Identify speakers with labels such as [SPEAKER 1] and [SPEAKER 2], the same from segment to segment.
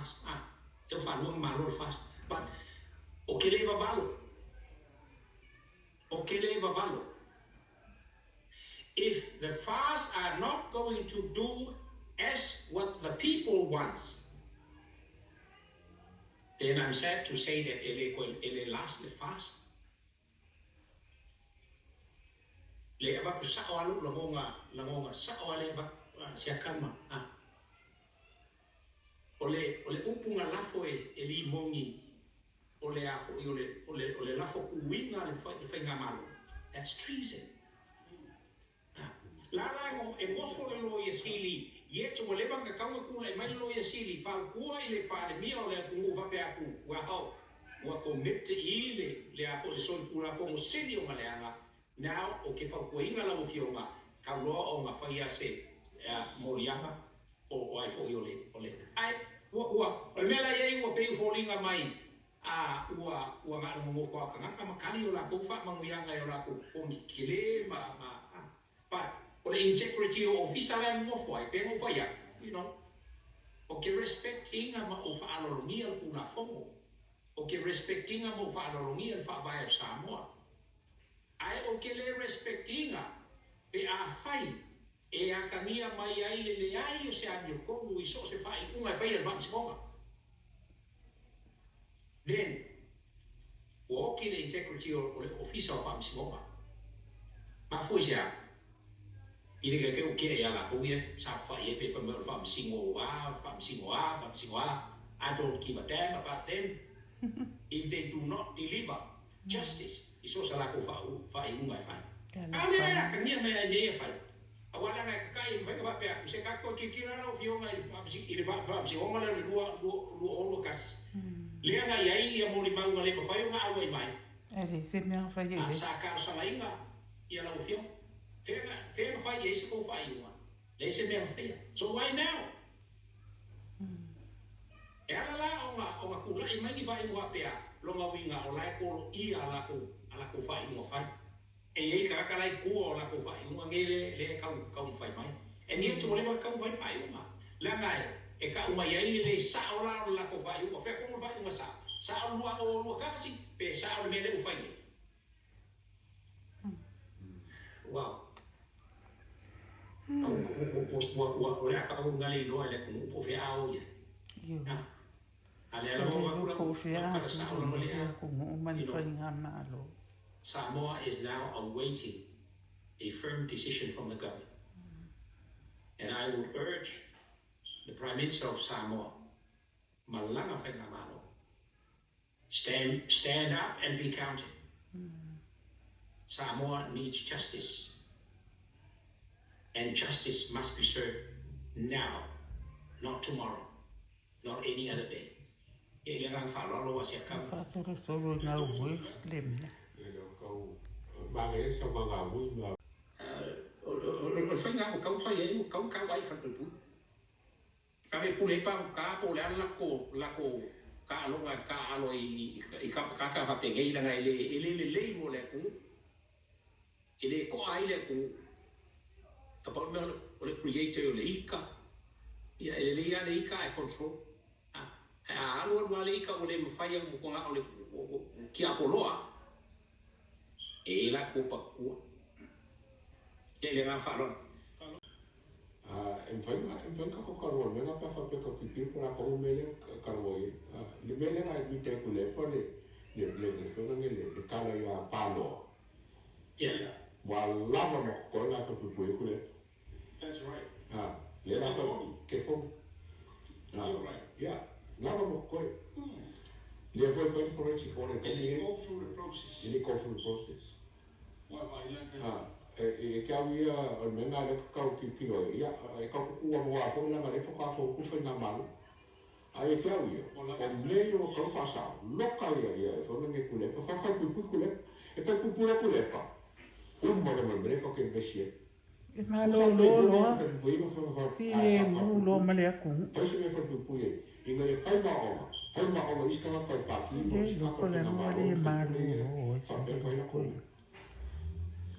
[SPEAKER 1] FAST a lea ua faalua ona malo le FAST but o ke le vavalo o ke le vavalo. If the FAST are not going to do as what the people wants, then I'm sad to say that e le koe e le last le FAST. Le avatu sao a lou lagoga lagoga sao a le avatu a siakama a. O le o le upu na lafo e e limoni o le a foi o le o le o le lafo kuiga a le faigamalo, that's treason. A la la e nofo le Loia Sili yet ua leva ona tatau ona tulai mai le Loia Sili fautua i le Palemia o le atunuu faapea atu, well, ua commit i le le a foi le solitulafono sili ona leaga now ou te fautuaina lau Afioga tau loa ona faia se moliaga po o ai foi o le o le ae ua ua o le mea la e i ai ua pei ua foliga mai a ua ua na o le nonofo lava o tagata ma kali o latou faamanuiaga i o latou totogi tetele ma ma a but o le integrity o ofisa la e nonofo ai pei ona ou fai atu you know ou te respect ina ma ou faaaloalogia le Tulafono ou te respect ina ma ou faaaloalogia le Faavae o Samoa ae ou te le respect ina pe afai E atagia mai ai le leai o se amiotonu i so o se faaiuga e faia e le Faamasinoga. Then, ua oti le integrity o le Ofisa o Faamasinoga. Mafua i se a? I le kekeu kea ia latou ia saofai ai pe fai mai o le Faamasino A, o le Faamasino A, Faamasino A, I don't give a damn about them if they do not deliver justice i so o se latou faaiuga e fai. Aole e atagia mai ai mea ia fai, aua leaga e kakaʻi e mafai ona faapea atu, se tatou toe tilotilo lau Afioga i le Faamasinoga lea o le 2021, lea na i ai ia molimau na le mafai ona auai mai,
[SPEAKER 2] E leai se mea na fai ai.
[SPEAKER 1] Sa talosagaina ia lau Afioga, fea na fai i ai se tou faaiuga, leai se mea na faia. So why now? E ala la ona ona tulai mai ni faaiuga faapea, lona uiga o la e koloia a latou a latou faaiuga fai. E i ai tagata la i tua o latou faaiuga nei le lea e tau taumafai mai. And yet ua leva ona taumafai le faaiuga. Leaga e e tau mai ai le le sao la o le latou faaiuga. Fea tonu le faaiuga sao? Sao le 2021 pe sao le mea lea ua fai nei? Wow. Ua o le a kau na le iloa i le atunuu po o fea a o i ai. A lea lava ua avatu
[SPEAKER 2] po o fea a sulu i ai le atunuu ma le faigamalo.
[SPEAKER 1] Samoa is now awaiting a firm decision from the government and I would urge the Prime Minister of Samoa ma lana faigamalo Stand stand up and be counted. Samoa needs justice and justice must be served now, not tomorrow, not any other day. Ia i le agaga faaaloalo aua se akau.
[SPEAKER 2] Faasolosolo i ngau words le mea.
[SPEAKER 1] O le faiga ua tau fai ai ua tau tau ai i falepuipui. Kave pule ai pagoka po o le a le lako lako taaloga e taaalo ai i matata faapenei leaga e le e le lelei mo le atunuu. E le toa ai le atunuu. Na pau le mea o le creator o le ika, ia e lelei lava le ika ae control. Ae a alu alu lava le ika ua le mafai au ua na o le tiapoloa, e i ai la tua patua. Ia i le agaga faaaloalo.
[SPEAKER 3] E mafai ona e mafai ona tatou talanoa i le mea lena pe a faapea tatou tilotilo po o le a tonu le mea lea e talanoa i ai. I le mea lea na admit atu e Lepa le le le le faiga lenei le le tala ia Panoa.
[SPEAKER 1] Yeah.
[SPEAKER 3] Ua lava ma totoe na falepuipui ai Kulepa.
[SPEAKER 1] That's right.
[SPEAKER 3] Lea la tau ke fono.
[SPEAKER 1] You're right.
[SPEAKER 3] Yeah. Lava ma totoe. Lea foi e fai le forensic audit
[SPEAKER 1] E le go through the process.
[SPEAKER 3] E le go through the process. E te au ia, o le mea lena lea ou te tau tilotilo ai, ia, e tau tutuanoa foi leaga o lea faatoa fou atu le faigamalo. Ae ia te au ia, o mea ia ua tatau ona faasao, loka ia, ia, e fai mai Tuilaepa, fai falepuipui Tuilaepa. E falepuipui loa Tuilaepa, uma lea ma le mea lea tatou te vevesi ai.
[SPEAKER 2] E malolo loa, filemu loa ma le atunuu.
[SPEAKER 3] Fai se mea e falepuipui ai, ina ia fai maoaoga, fai maoaoga i isi tagata o le Pati ma
[SPEAKER 2] E
[SPEAKER 3] isi
[SPEAKER 2] loko
[SPEAKER 3] tagata o le
[SPEAKER 2] le mua
[SPEAKER 3] faigamalo
[SPEAKER 2] le
[SPEAKER 3] ma faipule ia
[SPEAKER 2] malolo ai
[SPEAKER 3] faapea
[SPEAKER 2] sole
[SPEAKER 3] fai
[SPEAKER 2] loko
[SPEAKER 3] latou.
[SPEAKER 2] ia.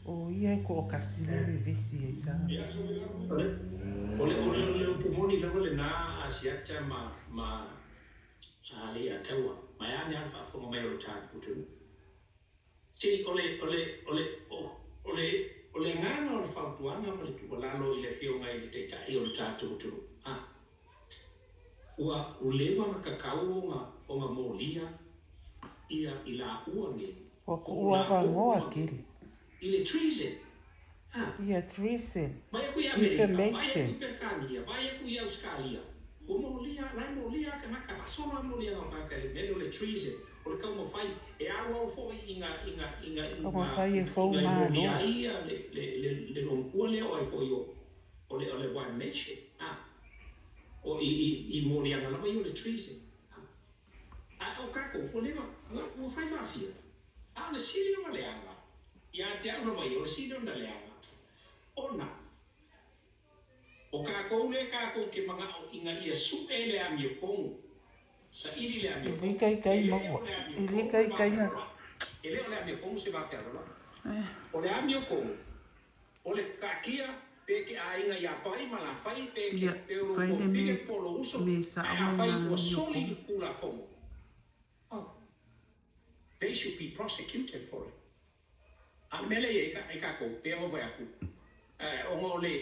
[SPEAKER 2] O ia e toatasi le vevesi ai sa.
[SPEAKER 1] O le, o le, o le upu moni lava lena a Siata ma, ma. Alii Ataua, vaeane lava le faafofoga mai o le tatou atunuu. Se o le, o le, o le, o le, o le agaga o le fautuaga ma le tuualalo i le Afioga i le Taitai o le tatou atunuu, a, ua leva ona tatau ona molia i laua nei,
[SPEAKER 2] Ua
[SPEAKER 1] po o
[SPEAKER 2] kuʻu
[SPEAKER 1] latou
[SPEAKER 2] avanoa
[SPEAKER 1] uma
[SPEAKER 2] tele.
[SPEAKER 1] I le treason, a.
[SPEAKER 2] Ia treason,
[SPEAKER 1] Vai aku i Amerika, vai aku
[SPEAKER 2] defamation.
[SPEAKER 1] i Peretania, vai aku i Ausetalia, ua molia, la e molia tagata, faasolo lava moliaga o tagata i le mea lea o le treason, o le taumafai e auau foi ina ina ina ina
[SPEAKER 2] Taumafai e fou
[SPEAKER 1] ina e
[SPEAKER 2] malo.
[SPEAKER 1] molia ai le le le le loomatua lea o ai foi o o le o le One Nation, a, o i i i moliaga lava ia o le treason, a. A o tatou, ua leva, ua ua fai faafia. A o le sili ona leaga, ia te au lava ia, o le sili ona leaga, ona o tatou lea tatou te mana'o ina ia su'e le amiotonu, saili le
[SPEAKER 2] E lē
[SPEAKER 1] amiotonu,
[SPEAKER 2] taitai
[SPEAKER 1] e le
[SPEAKER 2] maua.
[SPEAKER 1] o le
[SPEAKER 2] E lē
[SPEAKER 1] amiotonu le
[SPEAKER 2] taitai na.
[SPEAKER 1] vafealoaloai. E le o le amiotonu se vafealoaloai. O le amiotonu, o le taatia pe e te aiga ia Pai ma Lafai, pe e te
[SPEAKER 2] Ia
[SPEAKER 1] pe o lou
[SPEAKER 2] fai le
[SPEAKER 1] toafine
[SPEAKER 2] me
[SPEAKER 1] po o lou uso,
[SPEAKER 2] me
[SPEAKER 1] ae
[SPEAKER 2] sa'o ma
[SPEAKER 1] afai
[SPEAKER 2] lena
[SPEAKER 1] ua soli
[SPEAKER 2] amiotonu.
[SPEAKER 1] le Tulafono, oh, they should be prosecuted for it. A o le mea lea e i ai tatou, pei ona ou fai atu, ona o le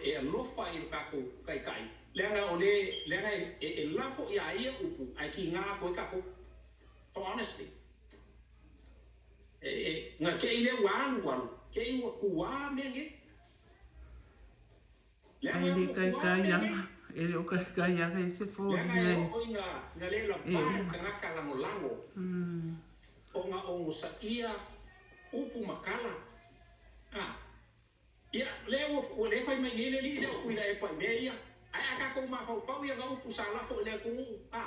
[SPEAKER 1] e alofa i lo tatou Taitai, leaga o le leaga e e lafo iā ia upu ae kiga atu ai tatou. For honestly, e e na te i lea ua alu alu, te i ua tuā mea nei.
[SPEAKER 2] Ae
[SPEAKER 1] Leaga
[SPEAKER 2] le
[SPEAKER 1] ua tuā
[SPEAKER 2] kaikai
[SPEAKER 1] mea
[SPEAKER 2] aga,
[SPEAKER 1] nei.
[SPEAKER 2] e le o kaikai aga e se
[SPEAKER 1] Leaga
[SPEAKER 2] foliga
[SPEAKER 1] e
[SPEAKER 2] e
[SPEAKER 1] oo ina ina le
[SPEAKER 2] e
[SPEAKER 1] lava le
[SPEAKER 2] uma.
[SPEAKER 1] tagata lagolago ona ogosaia upu ma tala. A, ia, lea ua ua le fai mai nei le alii lea o Tuilaepa i mea ia. Ae a tatou mafaufau i ana upu sa lafo i le atunuu, a,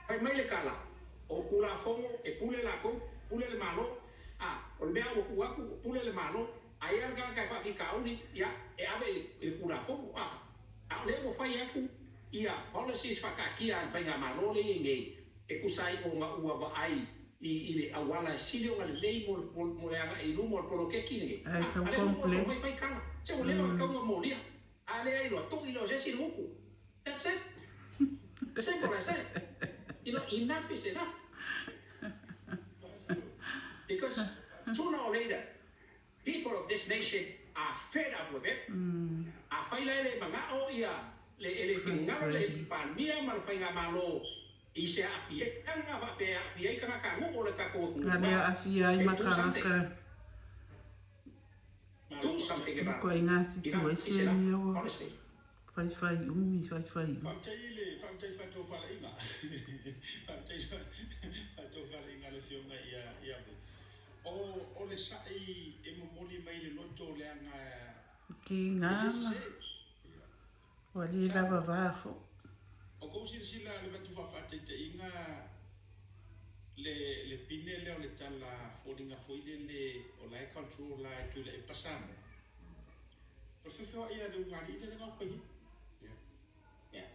[SPEAKER 1] fai mai le tala, o Tulafono e pule latou, pule le Malo. A, o le mea ua tuu atu, ua pule le Malo. A i ai lava le tagata e faafitauli, ia, e ave i le Tulafono. A, a o lea ua fai atu ia policies faataatia a le Faigamalo lea e i ai nei, e tusa ai ona ua vaai i i le auala e sili ona lelei mo le mo le agai i luma o le poloketi lenei.
[SPEAKER 2] Ae
[SPEAKER 1] A,
[SPEAKER 2] sau
[SPEAKER 1] a lea foi ua
[SPEAKER 2] complain.
[SPEAKER 1] fai fai tala, se ua leva ona tatau ona molia. A lea iloa, to'i lea o se isi le upu. That's it. Simple as that. You know, enough is enough. Because sooner or later, people of this nation are fed up with it. Afai la e le mana'o ia le e le finagalo le
[SPEAKER 2] Frustrating.
[SPEAKER 1] Palemia ma le Faigamalo i se aafiaga faapea e aafia ai tagata nuu o le tatou
[SPEAKER 2] A
[SPEAKER 1] atunuu,
[SPEAKER 2] lea
[SPEAKER 1] well,
[SPEAKER 2] aafia ai
[SPEAKER 1] then
[SPEAKER 2] ma
[SPEAKER 1] do something.
[SPEAKER 2] tagata
[SPEAKER 1] Do something
[SPEAKER 2] i
[SPEAKER 1] about it.
[SPEAKER 2] koaiga
[SPEAKER 1] Enough is
[SPEAKER 2] situation
[SPEAKER 1] enough,
[SPEAKER 2] ia ua
[SPEAKER 1] honestly.
[SPEAKER 2] faifai umi faifai umi.
[SPEAKER 4] Faafetai le faafetai faatofalaiga. Faafetai faatofalaiga a le Afioga ia ia Vui. O o le sa'i e momoli mai le loto leaga
[SPEAKER 2] Kiga
[SPEAKER 4] e le
[SPEAKER 2] ma
[SPEAKER 4] sesē.
[SPEAKER 2] ua lē
[SPEAKER 4] Sa
[SPEAKER 2] lava va fo'i.
[SPEAKER 4] o kou silasila i le avatu faafaataitaiga le le pine lea o le tala foliga foi lele o la e control la e Tuilaepa Samoa. O le feofeoa'i a le ulugalii lea na fai ai.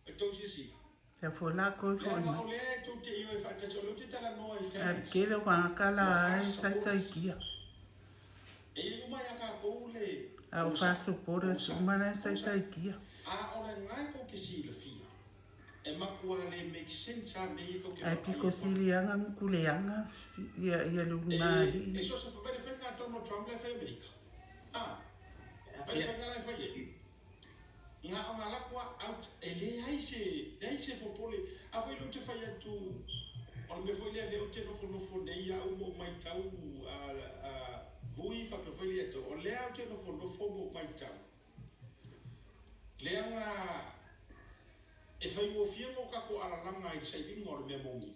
[SPEAKER 4] E tou silasila.
[SPEAKER 2] Ia fola koe fo'i
[SPEAKER 4] Leaga
[SPEAKER 2] mai.
[SPEAKER 4] o lea e tou te ioe faatasi, o lea ou te talanoa i
[SPEAKER 2] Ae
[SPEAKER 4] fans
[SPEAKER 2] tele o tagata la
[SPEAKER 4] ma
[SPEAKER 2] e
[SPEAKER 4] fans supporters.
[SPEAKER 2] saisaitia.
[SPEAKER 4] E i ai uma ia tatou le
[SPEAKER 2] A o
[SPEAKER 4] ousa,
[SPEAKER 2] fa supporters
[SPEAKER 4] ousa,
[SPEAKER 2] uma la e
[SPEAKER 4] ousa.
[SPEAKER 2] saisaitia.
[SPEAKER 4] A o lena e tou te silafia, e matua le make sense lava mea ia tou te
[SPEAKER 2] Ae
[SPEAKER 4] vaavaai
[SPEAKER 2] piko
[SPEAKER 4] atu ai.
[SPEAKER 2] sili aga mukuleaga ia ia le
[SPEAKER 4] E,
[SPEAKER 2] ulugalii.
[SPEAKER 4] e so o se fai le faiga a Donald Trump la e fai i Amerika. A, fai le faiga la e fai ai. Na ona alu atu lava out, e leai se, leai se popole. A foi lea ou te fai atu, o le mea foi lea, lea ou te nofonofo nei au ma ou matau, a, a, Vui faapea foi Leiataua, o lea ou te nofonofo ma ou matau, leaga e faigofie mo tatou alalaga i le sailiga o le mea moni.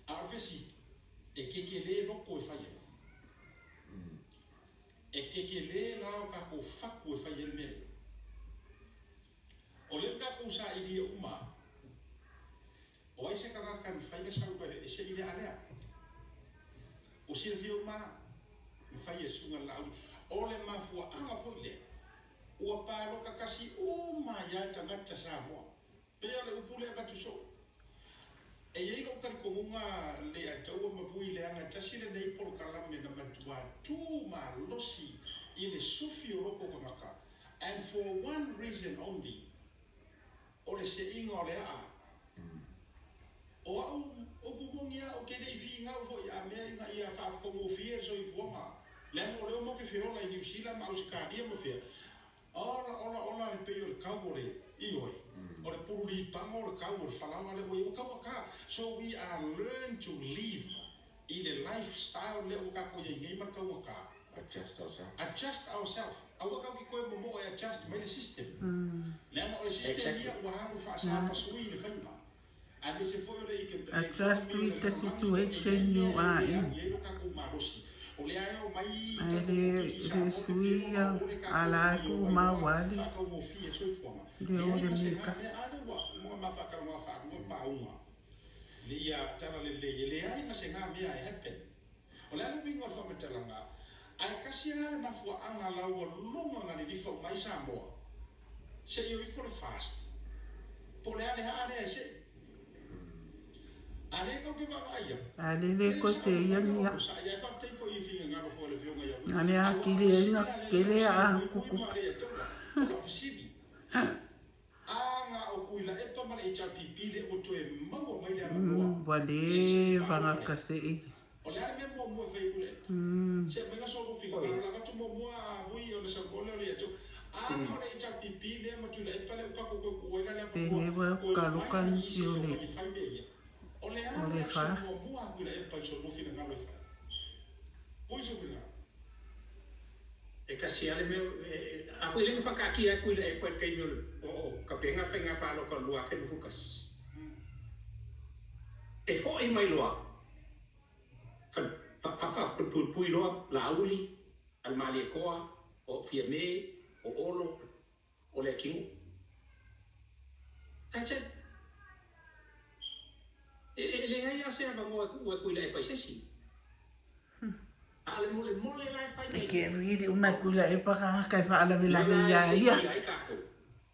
[SPEAKER 4] A o le fesili, e kekelē loko e fai ai? E kekelē la o tatou fatu e fai ai le mea lea? O lea ua tatou sailia uma, o ai se tagata e mafai ona sau e sei le alea? Ua silafia uma na fai e Susuga i le Laauli. O le mafuaaga foi lea ua paloka tasi uma ai lava tagata Samoa. Pei o le upu lea e avatu soo. E i ai lou talitonuga Leiataua ma Vui leaga tasi lenei polokalame na matua tu malosi i le sufi o loko tagata and for one reason only, o le seiga o le aa. O a'u upu moni a ou te le i figau foi a mea ina ia faafaugofie le soifuaga, leaga o lea ua matou te feola i Niu Sila ma Ausetalia ma fea, ola ola ola le pei o le kau o le, ioe, o le pulu lipago o le kau o le falaoa lea ua i ai, ua taugata. So we are learn to live i le life style lea ua tatou i ai nei ma le taugata.
[SPEAKER 3] Adjust ourself.
[SPEAKER 4] Adjust ourself. Aua tatou te toe momoo e adjust mai le system. Leaga o le system ia ua alu faasa ma sui le faiga.
[SPEAKER 2] Adjust with the situation you are in. Ae le sui ia ala ai ku mau ali le o le mikas. Ae le le koe se ia ni a. Ale a kili e inga kele a kuku. Ua leva nga kase i. Pene ua uka luka nisi o le o le fast.
[SPEAKER 1] E kasi lava le mea, a foi lea na faakaatia atu i le epa i le taimi o o tapena le faiga palota o le 2021. E foi mai loa, faapuipui loa Laauli, a le Malietoa, o Fiame, o Olo, o Leatinuu. That's it. E leai lava se avanoa e tuu atu i le epa i se isi. A o le molemole la e fai
[SPEAKER 2] E
[SPEAKER 1] nei.
[SPEAKER 2] ke really uma e kula e paka ka e
[SPEAKER 1] Lea
[SPEAKER 2] whaalawelawe
[SPEAKER 1] la
[SPEAKER 2] ia
[SPEAKER 1] e
[SPEAKER 2] ia.
[SPEAKER 1] sekia ai tatou.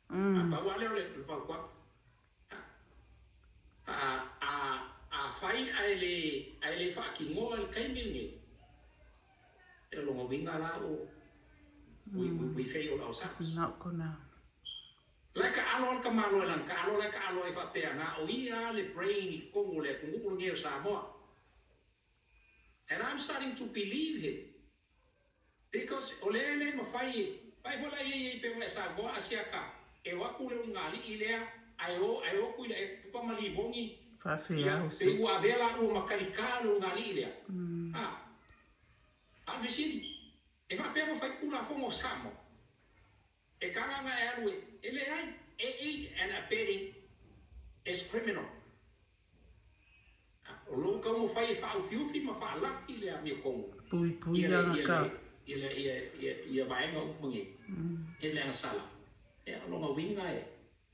[SPEAKER 1] A pau lava lea o le fautuaga. A, a, afai ae le, ae le faatinoa i le taimi lenei, e o lona uiga la o, we, we, we failed
[SPEAKER 2] It's
[SPEAKER 1] ourselves.
[SPEAKER 2] not gonna.
[SPEAKER 1] La e taalo lava le tamaloa i lana taalo, la e taalo ai faapea, na o ia le brain i totonu o le atunuu lenei o Samoa. And I'm starting to believe him. Because o lea e le mafai e, vaai foi la i ai pei ona e saunoa Asiata, e o atu le ulugalii lea ae o ae o atu i le epa ma Livoni, ia,
[SPEAKER 2] Faafeau
[SPEAKER 1] pei
[SPEAKER 2] se.
[SPEAKER 1] ua avea la ua matalika le ulugalii lea. A, a o le fesili, e faapea ona fai Tulafono a Samoa? E taga ona e alu e, e leai, e aid and abetting is criminal. O lou taumafai e faaufiufi ma faalaki le amiotonu
[SPEAKER 2] Puipui
[SPEAKER 1] ia le
[SPEAKER 2] ana
[SPEAKER 1] ia
[SPEAKER 2] ka.
[SPEAKER 1] le ia le ia ia ia vaega uma nei e le agasala. Ia, o lona uiga e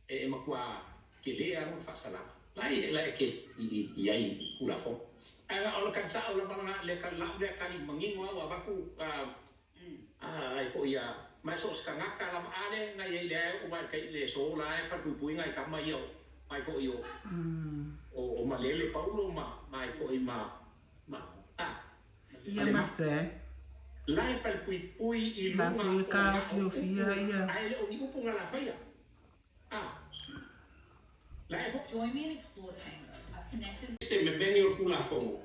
[SPEAKER 1] e matua tele lava lona faasalaga. La e la e ke i i i ai i Tulafono. Ae o le tali sao lava lena le lau lea tali manino lava ua avatu ai foi ia ma so o se tagata lava a lea na i ai lea e oo mai i le tai le aso la e falepuipuiga i tama ia o mai foi o o Malele Paulo ma mai foi ma ma a
[SPEAKER 2] Ia
[SPEAKER 1] ma le
[SPEAKER 2] ma
[SPEAKER 1] ma
[SPEAKER 2] se.
[SPEAKER 1] la e falepuipui i
[SPEAKER 2] La
[SPEAKER 1] luga
[SPEAKER 2] fue
[SPEAKER 1] o
[SPEAKER 2] ka
[SPEAKER 1] na o
[SPEAKER 2] fiofia
[SPEAKER 1] upu
[SPEAKER 2] ia.
[SPEAKER 1] ae le o ni upu na lafaia a la e foi Se memenge o le Tulafono,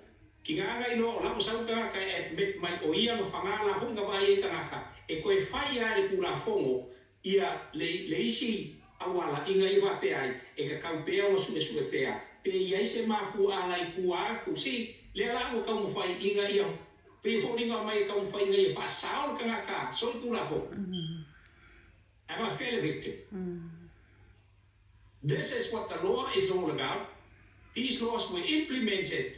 [SPEAKER 1] ki ngā anga iloa o la'u sau tagata e admit mai o ia ma fagā la foi na vaai ai tagata e toe fai a e le Tulafono ia le le isi auala ina ia faapea ai e tatau pea ona suesue pea pe i ai se mafuaaga i tua atu si lea la ua taumafai ina ia pei e foliga mai e taumafai ina ia faasao le tagata solitulafono ae faafefea le victim. This is what the law is all about. These laws were implemented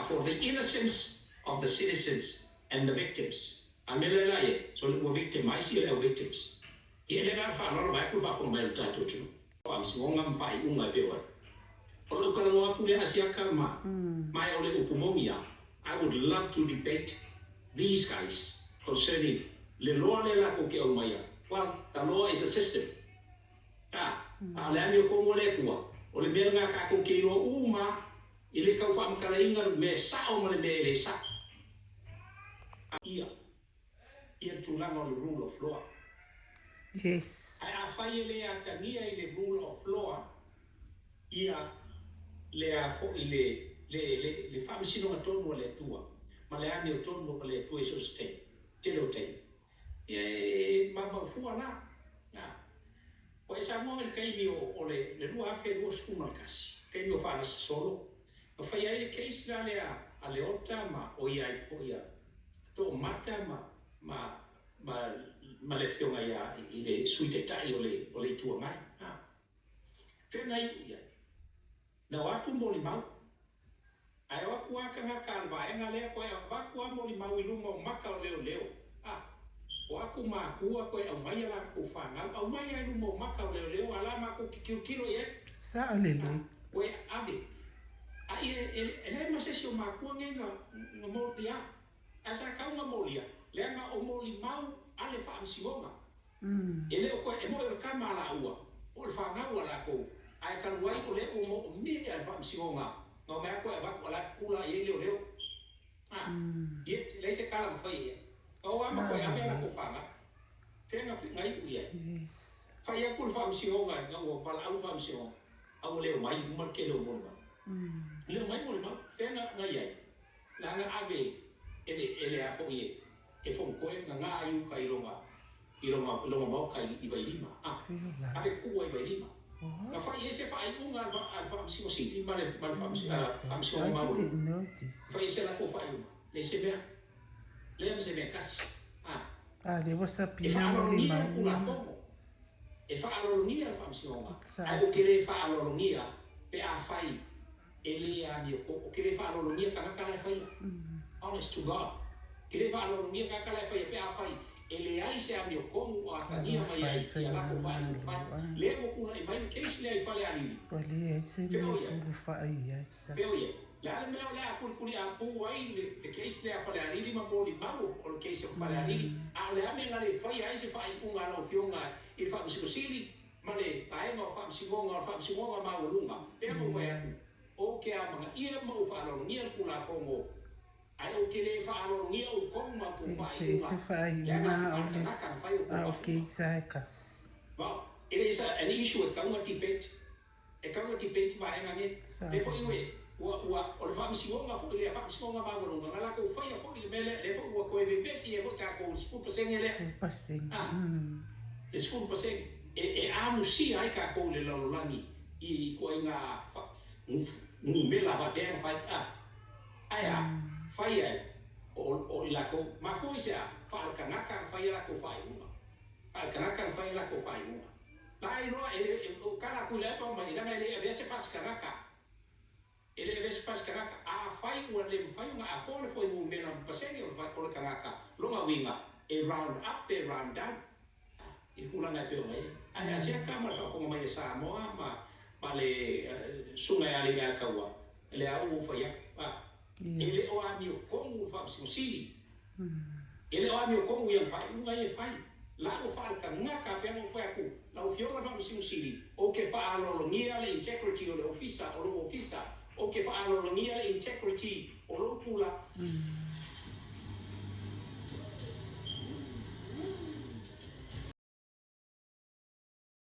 [SPEAKER 1] for the innocence of the citizens and the victims. A mea lea la e, so ua victimize ia le au victims. Ia e le agaga faaaloalo vaeatu le faafofoga mai a lo tatou atunuu. Faamasinoga ma faaiuga e pei o ai. O lau talanoa atu lea Asiata ma ma e o le upu moni a, I would love to debate these guys concerning le loa lea latou te aumaia. Well, the law is a system. A, a o le amiotonu a le Atua, o le mea lena tatou te iloa uma i le tau faamatalaina le mea e sao ma le mea e le sao. Ia, ia le tulaga o le rule of law.
[SPEAKER 2] Yes.
[SPEAKER 1] Ae afai e le atagia i le rule of law ia Le a foʻi le le le le faamasinoga tonu a le Atua ma le amiotonu a le Atua i so o se taimi, tele o taimi. Ia e maumau fua la. A. Ua e saunoa i le taimi o o le le 2021, taimi o faagasolo, na faia ai le case la lea a Leota ma o ia ai foi a Toomata ma ma ma ma le afioga ia i le Sui Taitai o le o le Itu Agai. A. Fea na iu i ai? Na o atu molimau. Ae o atu lava tagata a le vaega lea toe avatu lava molimau i luma o maka o leoleo. A, o aku matua toe aumai a latou fanau, aumai lava i luma o maka o leoleo a la matou te tilotilo i ai.
[SPEAKER 2] Sao
[SPEAKER 1] A,
[SPEAKER 2] lelei.
[SPEAKER 1] toe ave. A ia e, e leai ma se isi o matua nei na, na molia. Ae sa tau na molia, leaga o molimau a le Faamasinoga. E le o toe e moe o le tama a laua, po o le fanau a latou, ae talu ai o lea ua moomia e le Faamasinoga, na omai atu e avatu a la e pupula i ai leoleo. A, ia, e leai se tala na faia i ai. Na o lava ma
[SPEAKER 2] Sao
[SPEAKER 1] toe ave a
[SPEAKER 2] lelei.
[SPEAKER 1] latou fanau. Fea na, na iu i ai?
[SPEAKER 2] Yes.
[SPEAKER 1] Fai atu le Faamasinoga ina ua valaau le Faamasinoga, a ua le omai uma le tele o molimau. Le omai molimau, fea na, na i ai? Leaga ave e le, e le a foi e, e Fonotoe gagā i uka i lona, i lona, i lona maota i, i Vailima. A,
[SPEAKER 2] Feel la.
[SPEAKER 1] ave tuua i Vailima. Na
[SPEAKER 2] What?
[SPEAKER 1] fai ai se faaiuga a le, a le Faamasino Sili ma le, ma le
[SPEAKER 2] Oh my gosh,
[SPEAKER 1] Faamasinoga
[SPEAKER 2] I
[SPEAKER 1] Maualuga.
[SPEAKER 2] didn't
[SPEAKER 1] Fai ai
[SPEAKER 2] notice.
[SPEAKER 1] se latou faaiuga. Leai se mea. Leai ma se mea e tasi. A,
[SPEAKER 2] A lea ua
[SPEAKER 1] e
[SPEAKER 2] sapina
[SPEAKER 1] faaaloalogia le
[SPEAKER 2] molimau ia.
[SPEAKER 1] Tulafono. E faaaloalogia le Faamasinoga, ae ou te
[SPEAKER 2] Exactly.
[SPEAKER 1] le faaaloalogia pe afai e le amiotonu. Ou te le faaaloalogia tagata la e faia. Honest to God. Ou te le faaaloalogia tagata la e faia pe afai e leai se amiotonu o atagia mai
[SPEAKER 2] Talofa
[SPEAKER 1] ai
[SPEAKER 2] i
[SPEAKER 1] i a latou faaiuga fai.
[SPEAKER 2] Faigamalo a.
[SPEAKER 1] Lea ua tulai mai le case lea i Falealili.
[SPEAKER 2] Ua leai se
[SPEAKER 1] Fea
[SPEAKER 2] mea
[SPEAKER 1] o
[SPEAKER 2] e
[SPEAKER 1] i ai?
[SPEAKER 2] sulufai i ai sa.
[SPEAKER 1] Fea o i ai? Le a le mea o le a kulikuliapu ai le le case lea a Falealili ma molimau o le case o Falealili, a o le a mea na le faia ai se faaiuga a lau Afioga i le Faamasino Sili ma le Vaega o Faamasinoga o le Faamasinoga Maualuga? Pea ma ou fai atu, Ou te amanaia ma ou faaaloalogia le Tulafono, ae ou te le faaaloalogia outou ma outou
[SPEAKER 2] E
[SPEAKER 1] faaiuga,
[SPEAKER 2] eseese
[SPEAKER 1] leaga
[SPEAKER 2] faaiuga a o
[SPEAKER 1] a le
[SPEAKER 2] le
[SPEAKER 1] tagata na fai outou
[SPEAKER 2] a o
[SPEAKER 1] faaiuga.
[SPEAKER 2] keisa e kasi.
[SPEAKER 1] Well, it is an issue e tatau ona debate. E tatau ona debate vaega nei. Lea
[SPEAKER 2] Sao
[SPEAKER 1] foi ue,
[SPEAKER 2] lelei.
[SPEAKER 1] ua, ua, o le faamasinoga foi lea, faamasinoga maualuga, na latou faia foi le mea lea, lea foi ua toe vevesi ai foi tatou i le 10% lea.
[SPEAKER 2] 10%.
[SPEAKER 1] A, le 10% e, e amusia ai tatou i le lalolagi i ituaiga fa, numera faapea na fai. A, ae a, fai ai, o, o i latou, mafua i se a? Faale-tagata na fai a latou faaiuga. Faale-tagata na fai a latou faaiuga. La e iloa, e le, e, o tala atu i le epa mai, leaga e le avea se fasi kanaka. E le avea se fasi kanaka. Afai ua le mafai ona atoa le fuainumera ma pasene o le, o le kanaka, lona uiga, e round up pe round down. A, i le tulaga e pei ona i ai. Ae a siaka ma le faafofoga mai a Samoa ma, ma le susuga ia Aliimaakaua, lea ua ou fai atu. A, e le o amiotonu le Faamasino Sili. E le o amiotonu ia faaiuga ia e fai. La ua faaletagata pea ona ou fai atu, lau Afioga i le Faamasino Sili, ou te faaaloalogia le integrity o le ofisa, o lou ofisa, ou te faaaloalogia le integrity